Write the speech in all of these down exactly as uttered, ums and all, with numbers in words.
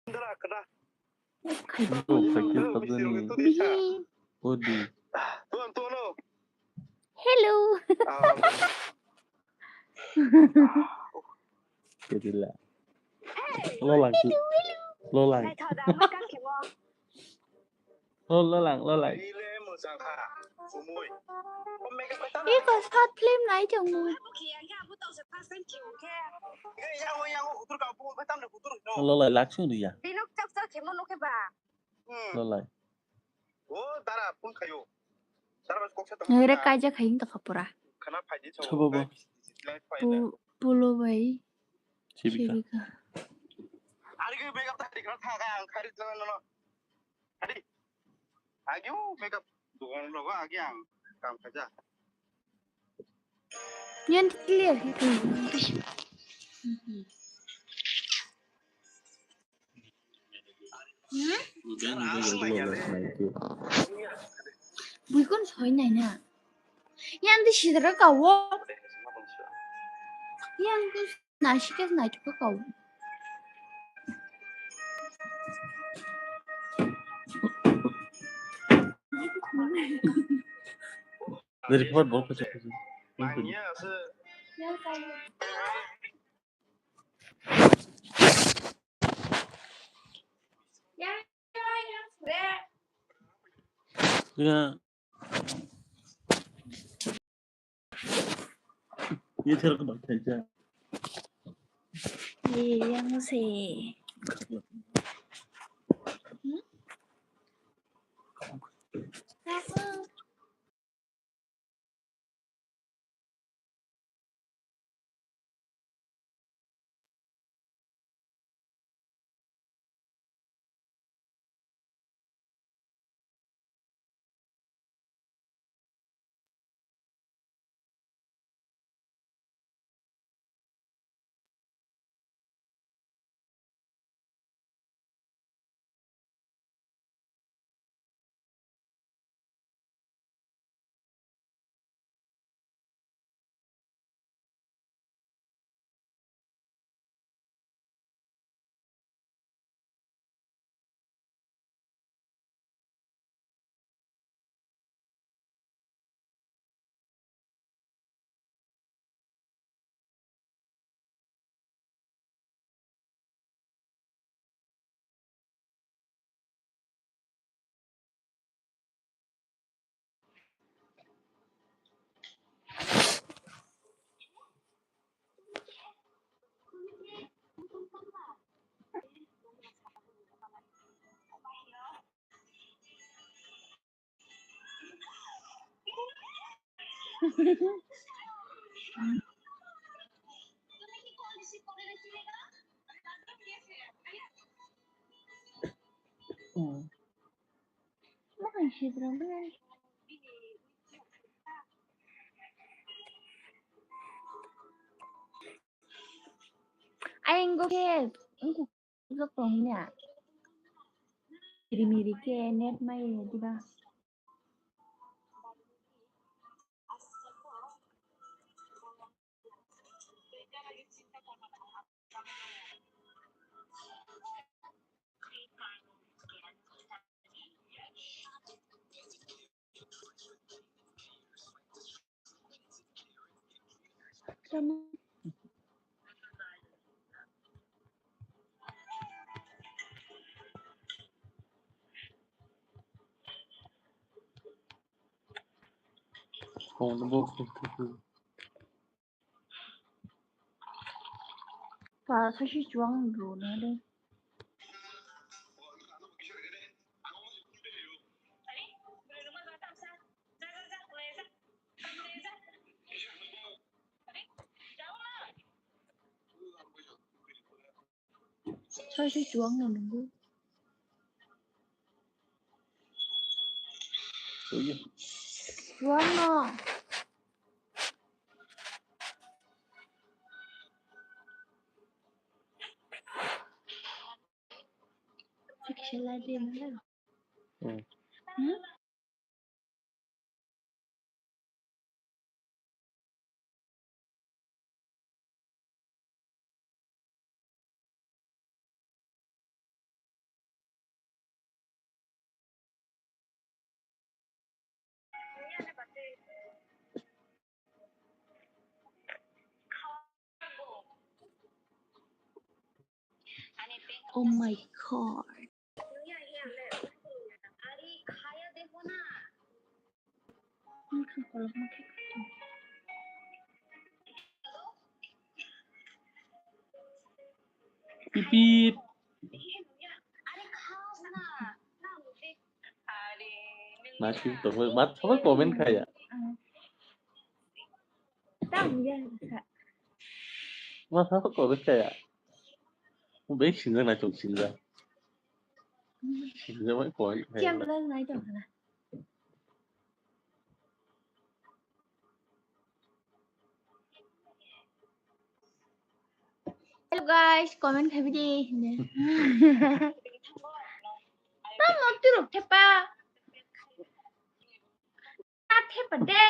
Hello. Kedila. Lolang. Lolang. Lo, lolang, lolang. Iko short film nai chong mu. Lolai laksung riya. Lolai. Nere kaija khaing to khapura. Sobo bo. Pu-, pulo bai. Sibika. Sibika. Adi, agi o makeup dukan rogo agi ang kam khaja. Yan clear. Hmm? Buikon soi nai na. Yan di sidra kawo. Yan di Naisik khe naithok khe kau. Dari khe bo khe. Ya. Ithir ko bakthai cha. Ye, yang se. Hmm? Apa? Ayang go khe, wngkuk. Iko tongya. Rimiri khe net mai diba. Ba, saisi chuwang rwna de. Saisi chuwang no nunggu. Chuwang no. Pixel light dia mana? Hmm. Hmm? Oh my god. Pipit. Mati tongwi, mat sama comment khaya. Tang ya. Mat sama comment khaya. Bek singjak na chong singjak. Singjak bai comment khaya. Jam lang nai tong na. Hello guys, comment khabi di. Tamo turuk thepa. Ta thepa de.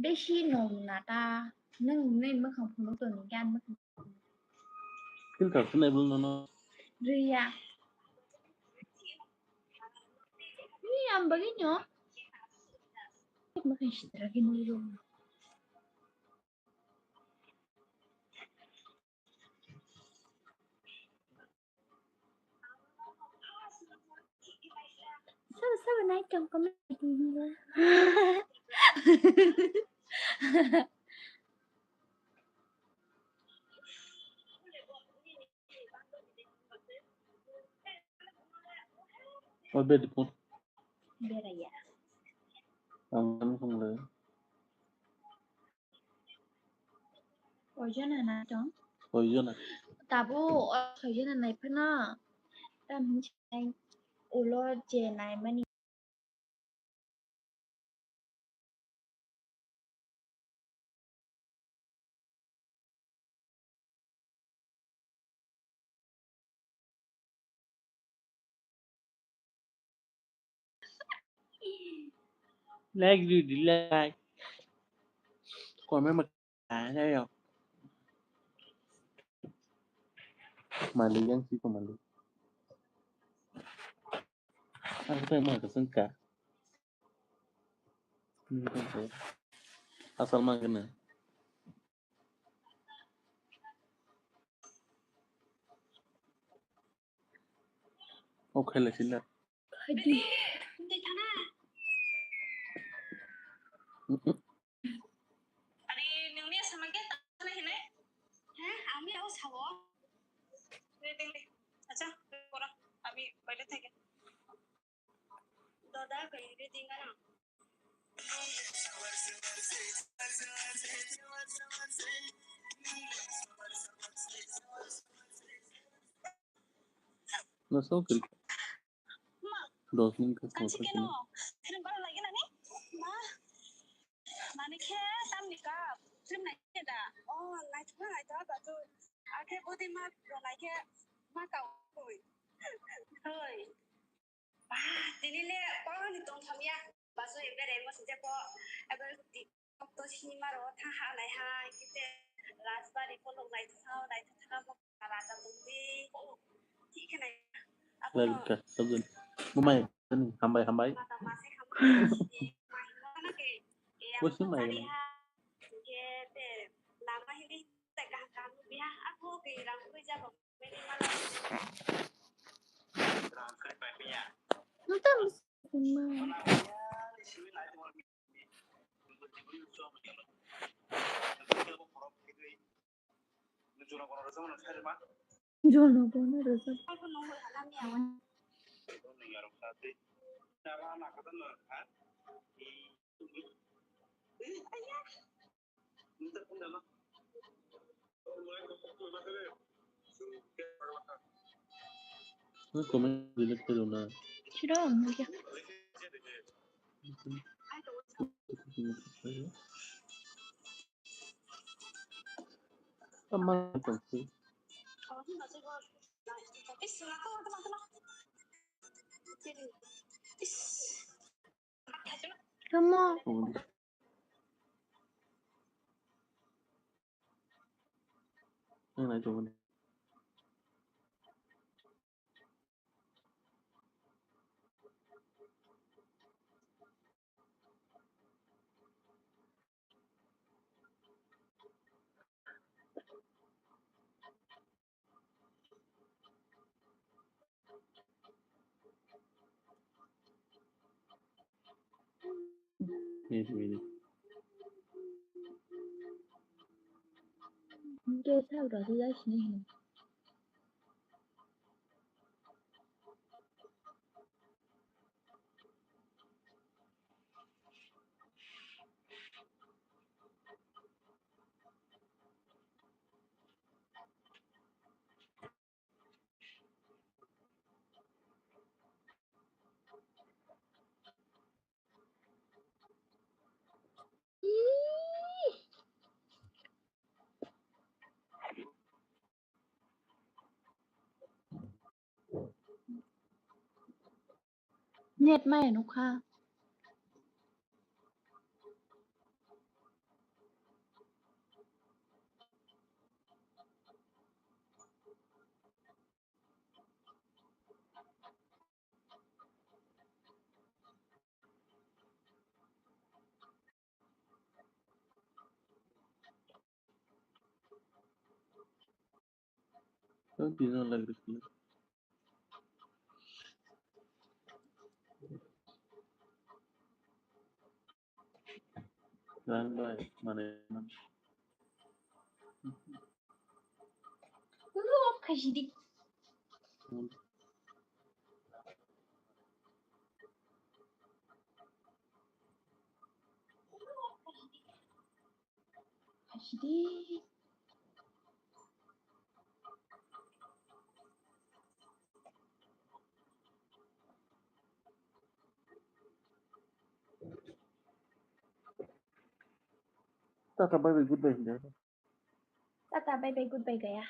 Besi nom nata. Nang nai makhang phunuk toni gan makhang. Filter khwnai bul nono. Riya. Ni am bagi nyo. Makhang sitra ki nui ro. Sabo sabo nai tong comment. O bed pun. Beraya. Ang kan kong le. Koijona nai tong? Koijona. Tabo o soijona nai phano. Tam hinwi ulo je nai mani. Like di, di like. Comment ma kaya yo. Mali yang si ko mali. Aku tak mau kesengka. Asal mangkana. O khaila sila. Khadi. Ani nungni samangke tana hinai? Ha, ami au sao. Reading de. Acha, pora. Ami baile thake. Doda kai reading ana. Nasıl kırık? Dos mil kırk. Kansi keno? Film bana lagi nani? Ma, mani khe tamni kap film nai da. Oh, nai thuma nai da batu. Akhe bodi ma ro nai khe ma kau koi. Hoi. Ba, tini le bani tong tham ya. Basu embere mo sejak ko. Ebar di. Kok to sinima ro tha ha nai hai kite Rajbari ko lok nai tha nai tha mo raja tong di. Thik khe nai. Abo Lalika, sabun. Bumai, tani, hambai, hambai. Mata masi hambai. Mai mana ke. Bosi mai. Ke te lama hili te gam gam biya aku ke rang kui jabo. Jono bono rwjak. Comment delete karo na. Siro, ang nugya. Tama tongsi. Tama. Ang nai tongmani. Hwnkhe sal rwdi lai sini hino. Net maya nukha. Ang tino lagri kilo. Rang bai, mane, mane. Off khai sidi. Khai sidi. Tata, bye bye, goodbye hinjak. Tata, bye bye, goodbye gaya.